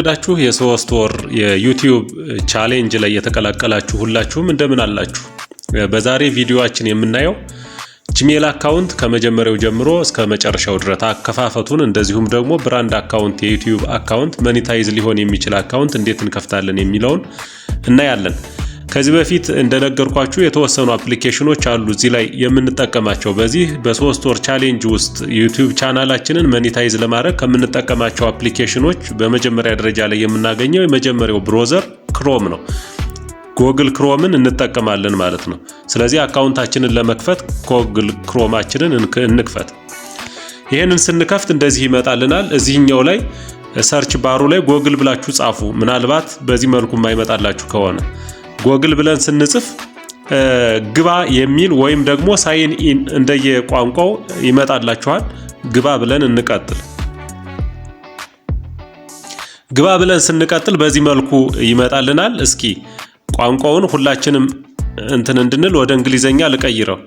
ዳችሁ የ3 ወር የ YouTube challenge ላይ የተቀላቀላችሁ ሁላችሁም እንደምን አላችሁ? በዛሬ ቪዲዮአችን የምናየው Gmail account ከመጀመሪያው ጀምሮ እስከ መጨረሻው ድረስ አከፋፈቱን፣ እንደዚሁም ደግሞ brand account፣ የ YouTube account፣ monetize ሊሆን የሚችል account እንዴት እንከፍታለን የሚለውን እናያለን። ከዚህ በፊት እንደነገርኳችሁ የተወሰኑ application ኖች አሉ እዚህ ላይ የምንጠቀማቸው። በዚህ በ3 ወር challenge ውስጥ YouTube channel ላችንን monetize ለማድረግ ከምንጠቀማቸው application ኖች በመጀመሪያ ደረጃ ላይ የምናገኘው የመጀመሪያው browser Chrome ነው። Google Chrome ን እንጠቀማለን ማለት ነው። ስለዚህ account ኣችንን ለመክፈት Google Chrome ኣችንን እንክፈት። ይህንን ስንከፍት እንደዚህ ይመጣልናል። እዚህኛው ላይ search bar ኡ ላይ ጎግል ብላችሁ ጻፉ። ምናልባት በዚህ መልኩ የማይመጣላችሁ ከሆነ ጎግል ብለን ስንጽፍ ግባ የሚል ወይም ደግሞ sign in እንደየቋንቋው ይመጣላችኋል። ግባ ብለን እንቀጥል። ግባ ብለን ስንቀጥል በዚህ መልኩ ይመጣልናል። እስኪ ቋንቋውን ሁላችንም እንትን እንድንል ወደ እንግሊዘኛ ልቀይረው።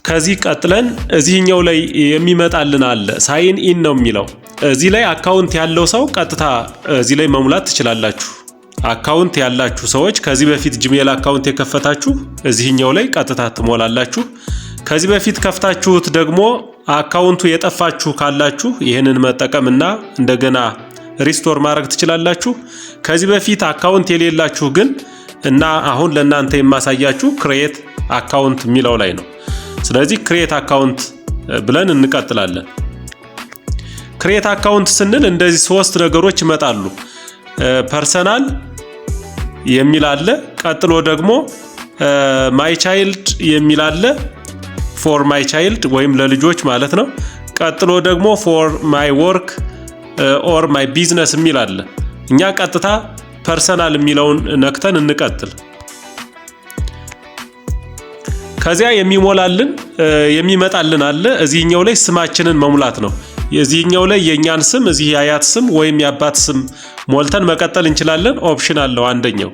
ከዚህ ቀጥለን እዚህኛው ላይ የሚመጣልን አለ፣ sign in ነው የሚለው። እዚህ ላይ account ያለው ሰው ቀጥታ እዚህ ላይ መሙላት ትችላላችሁ። Account ያላችሁ ሰዎች፣ ከዚህ በፊት Gmail account የከፈታችሁ እዚህኛው ላይ ቀጥታ ትሞላላችሁ። ከዚህ በፊት ከፍታችሁት ደግሞ account ኡ የጠፋችሁ ካላችሁ ይህንን መጠቀምና እንደገና restore ማድረግ ትችላላችሁ። ከዚህ በፊት account የሌላችሁ ግን እና አሁን ለእናንተ የማሳያችሁ create account የሚለው ላይ ነው። ስለዚህ create account ብለን እንቀጥላለን። Create account ስንል እንደዚህ ሶስት ነገሮች ይመጣሉ። Personal የሚል አለ። ቀጥሎ ደግሞ my child የሚል አለ። For my child ወይም ለልጆች ማለት ነው። ቀጥሎ ደግሞ for my work or my business የሚል አለ። እኛ ቀጥታ personal የሚለውን ነክተን እንቀጥል። ከዚያ የሚሞላልን የሚመጣልን አለ። እዚህኛው ላይ ስማችንን መሙላት ነው። እዚህኛው ላይ የእኛን ስም፣ እዚህ የአያት ስም ወይም የአባት ስም ሞልተን መቀጠል እንችላለን። Option አለው አንደኛው።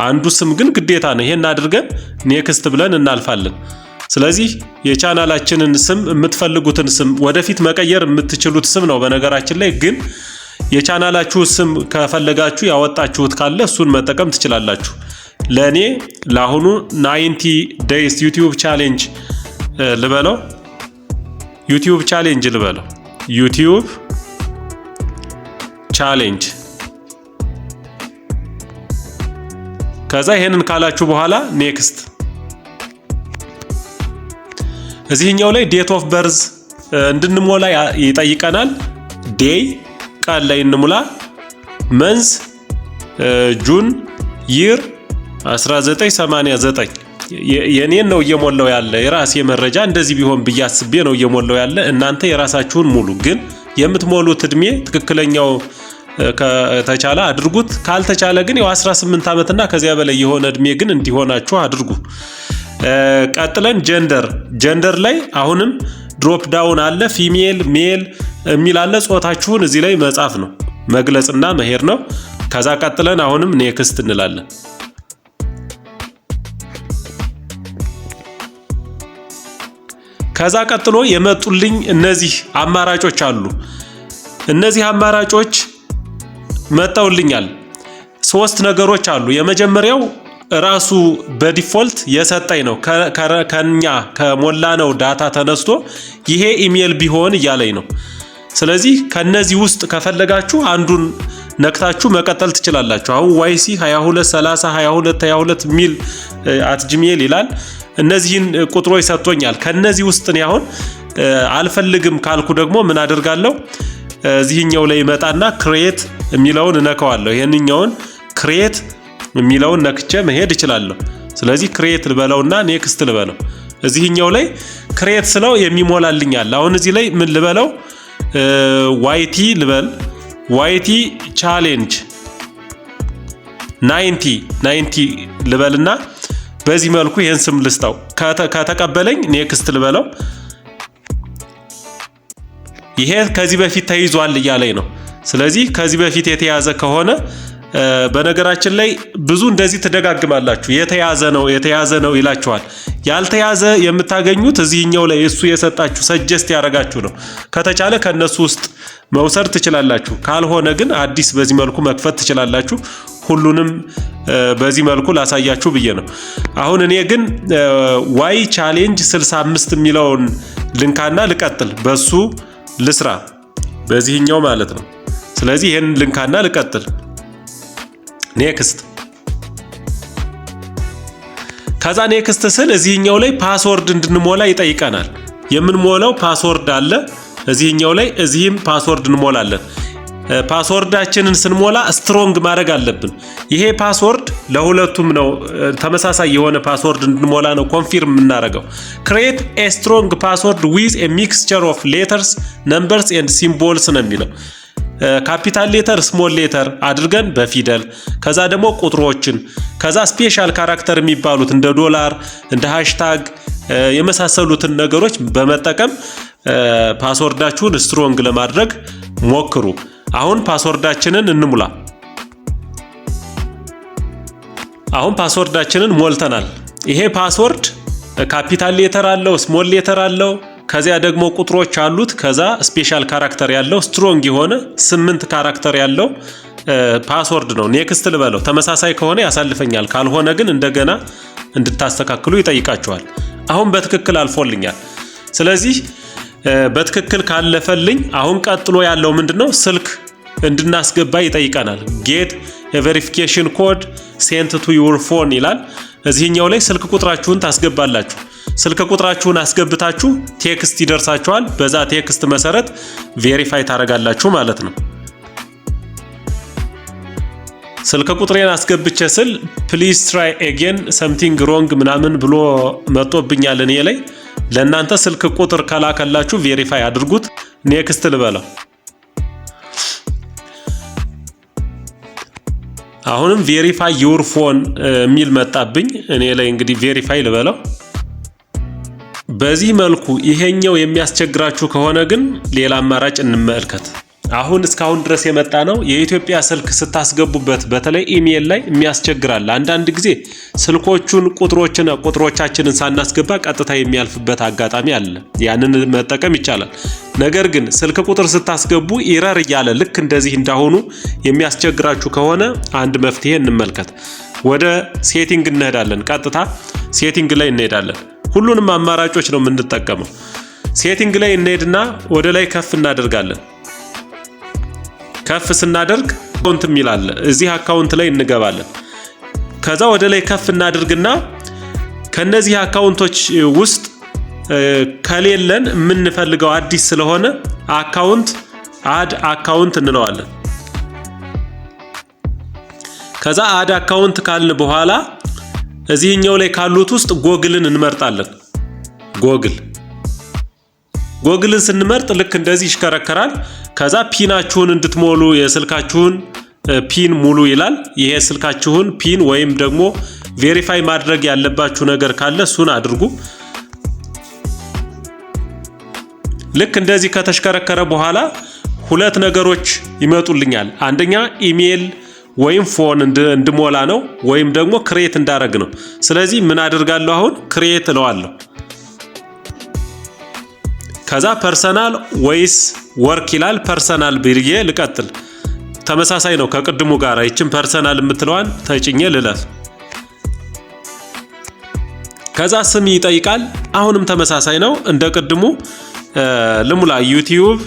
አንዱ ስም ግን ግዴታ ነው። ይሄን አድርገን next ብለን እናልፋለን። ስለዚህ የቻናላችንን ስም፣ የምትፈልጉትን ስም፣ ወደፊት መቀየር የምትችሉት ስም ነው። በነገራችን ላይ ግን የቻናላችሁ ስም ከፈለጋችሁ ያወጣችሁት ካለ እሱን መጠቀም ትችላላችሁ። ለእኔ ለአሁኑ 90 days YouTube challenge ልበለው፣ YouTube challenge ልበለው፣ YouTube challenge። ከዛ ይሄንን ካላችሁ በኋላ next። እዚህኛው ላይ date of birth እንድንሞላ ይጠይቀናል። Day ቀን ላይ እንሙላ። Month June፣ year 1989። የኔን ነው እየሞላው ያለ፣ የራሴ መረጃ እንደዚህ ቢሆን ብዬ አስቤ ነው እየሞላው ያለ። እናንተ የራሳችሁን ሙሉ። ግን የምትሞሉት እድሜ ትክክለኛው ከተቻለ አድርጉት። ካልተቻለ ግን ያው 18 ዓመትና ከዚያ በላይ የሆነ እድሜ ግን እንዲሆናችሁ አድርጉ። ቀጥለን gender። Gender ላይ አሁንም drop down አለ፣ female፣ male የሚል አለ። ጾታችሁን እዚህ ላይ መጻፍ ነው፣ መግለጽና መሄድ ነው። ከዛ ቀጥለን አሁንም next እንላለን። ከዛ ቀጥሎ የመጡልኝ እነዚህ አማራጮች አሉ። እነዚህ አማራጮች መጠውልኛል። ሶስት ነገሮች አሉ። የመጀመሪያው ራሱ በ default የሰጠኝ ነው። ከኛ ከሞላነው data ተነስቶ ይሄ ኢሜል ቢሆን እያለኝ ነው። ስለዚህ ከነዚህ ውስጥ ከፈለጋችሁ አንዱን ነክታችሁ መቀጠል ትችላላችሁ። አሁን YC 22 30 22 22 ሚል at Gmail ይላል። እነዚህን ቁጥሮች ሰጥቶኛል። ከነዚህ ውስጥ እኔ አሁን አልፈልግም ካልኩ ደግሞ ምን አደርጋለሁ? እዚህኛው ላይ መጣና create የሚለውን እነካዋለሁ። ይህንኛውን create የሚለውን ነክቼ መሄድ እችላለሁ። ስለዚህ create ልበለውና next ልበለው። እዚህኛው ላይ create ስለው የሚሞላልኛል። አሁን እዚህ ላይ ምን ልበለው? YT ልበል። YT challenge 90 90 ልበልና በዚህ መልኩ ይህን ስም ልስጠው። ከተቀበለኝ next ልበለው። ይሄ ከዚህ በፊት ተይዟል እያለኝ ነው። ስለዚህ ከዚህ በፊት የተያዘ ከሆነ በነገራችን ላይ ብዙ እንደዚህ ትደጋግማላችሁ። የተያዘ ነው፣ የተያዘ ነው ይላችኋል። ያልተያዘ የምታገኙት እዚህኛው ላይ እሱ የሰጣችሁ፣ suggest ያደረጋችሁ ነው። ከተቻለ ከነሱ ውስጥ መውሰድ ትችላላችሁ። ካልሆነ ግን አዲስ በዚህ መልኩ መክፈት ትችላላችሁ። ሁሉንም በዚህ መልኩ ላሳያችሁ ብዬ ነው። አሁን እኔ ግን Y challenge 65 የሚለውን ልንካና ልቀጥል፣ በሱ ልስራ፣ በዚህኛው ማለት ነው። ስለዚህ ይህን ልንካና ልቀጥል። Next። ከዛ next ስል እዚህኛው ላይ password እንድንሞላ ይጠይቀናል። የምንሞላው password አለ እዚህኛው ላይ፣ እዚህም password እንሞላለን። Password ኣችንን ስንሞላ strong ማድረግ አለብን። ይሄ password ለሁለቱም ነው፣ ተመሳሳይ የሆነ password እንድንሞላ ነው confirm የምናደርገው። "Create a strong password with a mixture of letters, numbers and symbols" ነው የሚለው። Capital letter፣ small letter አድርገን በፊደል፣ ከዛ ደግሞ ቁጥሮችን፣ ከዛ special character የሚባሉት እንደ ዶላር፣ እንደ hashtag የመሳሰሉትን ነገሮች በመጠቀም password ኣችሁን strong ለማድረግ ሞክሩ። አሁን password ኣችንን እንሙላ። አሁን password ኣችንን ሞልተናል። ይሄ password capital letter አለው፣ small letter አለው፣ ከዚያ ደግሞ ቁጥሮች አሉት። ከዛ special character ያለው፣ strong የሆነ ስምንት character ያለው password ነው። Next ልበለው። ተመሳሳይ ከሆነ ያሳልፈኛል፣ ካልሆነ ግን እንደገና እንድታስተካክሉ ይጠይቃችኋል። አሁን በትክክል አልፎልኛል። ስለዚህ በትክክል ካለፈልኝ አሁን ቀጥሎ ያለው ምንድነው? ስልክ እንድናስገባ ይጠይቀናል። "Get verification code sent to your phone" ይላል። እዚህኛው ላይ ስልክ ቁጥራችሁን ታስገባላችሁ። ስልክ ቁጥራችሁን አስገብታችሁ text ይደርሳችኋል። በዛ text መሰረት verify ታደርጋላችሁ ማለት ነው። ስልክ ቁጥሬን አስገብቼ ስል "Please try again, something wrong" ምናምን ብሎ መጥቶብኛል እኔ ላይ። ለእናንተ ስልክ ቁጥር ከላከላችሁ verify አድርጉት። Next ልበለው። አሁንም "Verify your phone" የሚል መጣብኝ እኔ ላይ። እንግዲህ verify ልበለው። በዚህ መልኩ ይሄኛው የሚያስቸግራችሁ ከሆነ ግን ሌላ አማራጭ እንመልከት። አሁን እስካሁን ድረስ የመጣ ነው፣ የኢትዮጵያ ስልክ ስታስገቡበት በተለይ ኢሜል ላይ የሚያስቸግራል። አንዳንድ ጊዜ ስልኮቹን ቁጥሮችን ቁጥሮቻችንን ሳናስገባ ቀጥታ የሚያልፍበት አጋጣሚ አለ። ያንን መጠቀም ይቻላል። ነገር ግን ስልክ ቁጥር ስታስገቡ error እያለ ልክ እንደዚህ እንዳሁኑ የሚያስቸግራችሁ ከሆነ አንድ መፍትሄ እንመልከት። ወደ setting እንሄዳለን። ቀጥታ setting ላይ እንሄዳለን። ሁሉንም አማራጮች ነው የምንጠቀመው። Setting ላይ እንሄድና ወደ ላይ ከፍ እናደርጋለን። ከፍ ስናደርግ account የሚል አለ። እዚህ account ላይ እንገባለን። ከዛ ወደ ላይ ከፍ እናድርግና ከነዚህ account ኦች ውስጥ ከሌለን፣ የምንፈልገው አዲስ ስለሆነ account፣ add account እንለዋለን። ከዛ add account ካልን በኋላ እዚህኛው ላይ ካሉት ውስጥ ጎግልን እንመርጣለን። ጎግልን ስንመርጥ ልክ እንደዚህ ይሽከረከራል። ከዛ PIN ኣችሁን እንድትሞሉ፣ የስልካችሁን PIN ሙሉ ይላል። ይሄ ስልካችሁን PIN ወይም ደግሞ verify ማድረግ ያለባችሁ ነገር ካለ እሱን አድርጉ። ልክ እንደዚህ ከተሽከረከረ በኋላ ሁለት ነገሮች ይመጡልኛል። አንደኛ ኢሜል ወይም phone እንድሞላ ነው፣ ወይም ደግሞ create እንዳረግ ነው። ስለዚህ ምን አደርጋለሁ? አሁን create እለዋለሁ። ከዛ personal ወይስ work ይላል። Personal ብዬ ልቀጥል። ተመሳሳይ ነው ከቅድሙ ጋር። ይችን personal የምትለዋን ተጭኜ ልለፍ። ከዛ ስም ይጠይቃል። አሁንም ተመሳሳይ ነው እንደ ቅድሙ ልሙላ። YouTube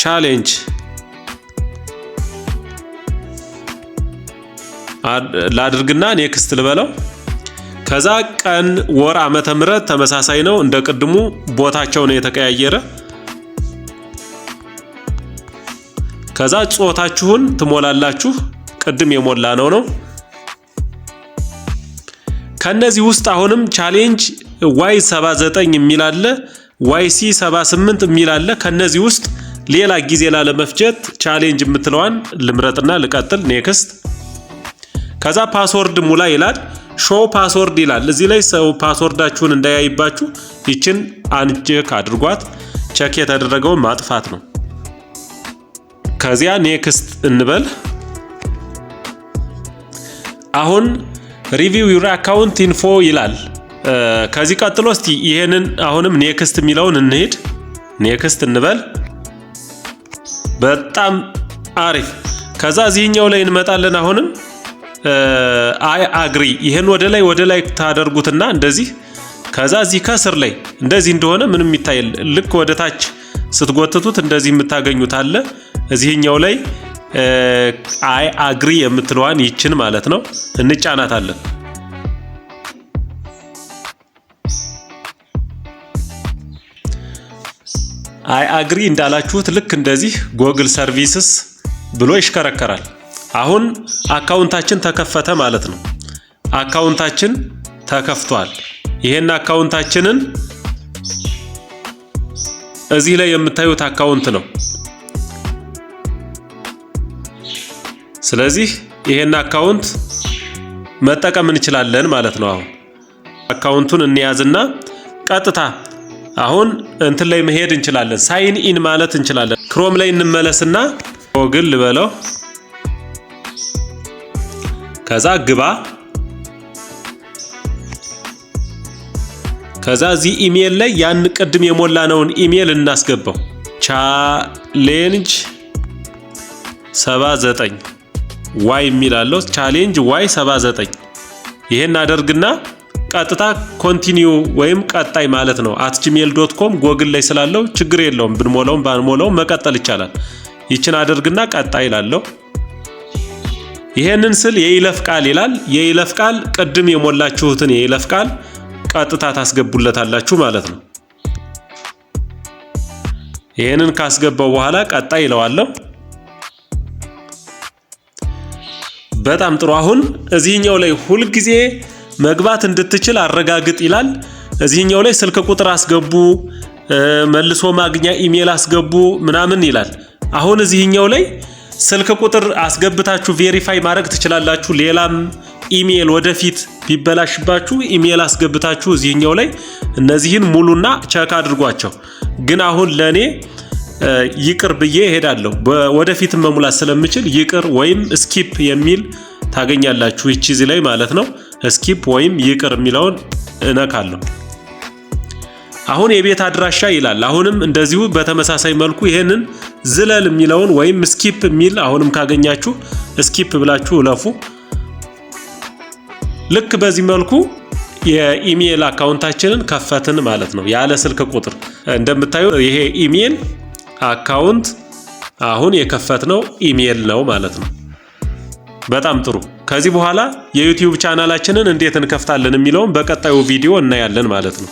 challenge ላድርግና next ልበለው። ከዛ ቀን፣ ወር፣ ዓመተ ምህረት ተመሳሳይ ነው እንደ ቅድሙ፣ ቦታቸው ነው የተቀያየረ። ከዛ ጾታችሁን ትሞላላችሁ። ቅድም የሞላነው ነው። ከነዚህ ውስጥ አሁንም challenge Y 79 የሚል አለ፣ YC 78 የሚል አለ። ከነዚህ ውስጥ ሌላ ጊዜ ላለመፍጀት challenge የምትለዋን ልምረጥና ልቀጥል። Next። ከዛ password ሙላ ይላል። Show password ይላል። እዚህ ላይ ሰው password ኣችሁን እንዳያይባችሁ ይችን uncheck አድርጓት። Check የተደረገውን ማጥፋት ነው። ከዚያ next እንበል። አሁን "Review your account info" ይላል። ከዚህ ቀጥሎ እስቲ ይሄንን አሁንም next የሚለውን እንሄድ። Next እንበል። በጣም አሪፍ። ከዛ እዚህኛው ላይ እንመጣለን። አሁንም I agree፣ ይሄን ወደ ላይ ታደርጉትና እንደዚህ፣ ከዛ እዚህ ከስር ላይ እንደዚህ እንደሆነ ምንም የሚታይ፣ ልክ ወደ ታች ስትጎትቱት እንደዚህ የምታገኙት አለ። እዚህኛው ላይ I agree የምትለዋን ይችን ማለት ነው እንጫናታለን። I agree እንዳላችሁት ልክ እንደዚህ Google services ብሎ ይሽከረከራል። አሁን account ኣችን ተከፈተ ማለት ነው። Account ኣችን ተከፍቷል። ይሄን account ኣችንን እዚህ ላይ የምታዩት account ነው። ስለዚህ ይሄን account መጠቀም እንችላለን ማለት ነው። አሁን account ኡን እንያዝና ቀጥታ አሁን እንትን ላይ መሄድ እንችላለን። Sign in ማለት እንችላለን። Chrome ላይ እንመለስና ጎግል ልበለው። ከዛ ግባ። ከዛ እዚህ ኢሜል ላይ ያን ቅድም የሞላነውን ኢሜል እናስገባው። Challenge 79 Y የሚል አለው። Challenge Y 79፣ ይሄን አደርግና ቀጥታ continue ወይም ቀጣይ ማለት ነው። @gmail.com ጎግል ላይ ስላለው ችግር የለውም። ብንሞላውም ባንሞላውም መቀጠል ይቻላል። ይችን አደርግና ቀጣይ እላለሁ። ይሄንን ስል የይለፍ ቃል ይላል። የይለፍ ቃል ቅድም የሞላችሁትን የይለፍ ቃል ቀጥታ ታስገቡለታላችሁ ማለት ነው። ይሄንን ካስገባው በኋላ ቀጣይ ይለዋለሁ። በጣም ጥሩ። አሁን እዚህኛው ላይ ሁልጊዜ መግባት እንድትችል አረጋግጥ ይላል። እዚህኛው ላይ ስልክ ቁጥር አስገቡ፣ መልሶ ማግኛ ኢሜል አስገቡ ምናምን ይላል። አሁን እዚህኛው ላይ ስልክ ቁጥር አስገብታችሁ verify ማድረግ ትችላላችሁ። ሌላም ኢሜል ወደፊት ቢበላሽባችሁ ኢሜል አስገብታችሁ እዚህኛው ላይ እነዚህን ሙሉና check አድርጓቸው። ግን አሁን ለእኔ ይቅር ብዬ እሄዳለሁ። ወደፊት መሙላት ስለምችል ይቅር ወይም skip የሚል ታገኛላችሁ። ይቺ እዚህ ላይ ማለት ነው። Skip ወይም ይቅር የሚለውን እነካለሁ። አሁን የቤት አድራሻ ይላል። አሁንም እንደዚሁ በተመሳሳይ መልኩ ይሄንን ዝለል የሚለውን ወይም skip የሚል አሁንም ካገኛችሁ skip ብላችሁ እለፉ። ልክ በዚህ መልኩ የኢሜል account ኣችንን ከፈትን ማለት ነው፣ ያለ ስልክ ቁጥር። እንደምታዩ ይሄ ኢሜል account አሁን የከፈትነው ኢሜል ነው ማለት ነው። በጣም ጥሩ። ከዚህ በኋላ የ YouTube channel ኣችንን እንዴት እንከፍታለን የሚለውን በቀጣዩ ቪዲዮ እናያለን ማለት ነው።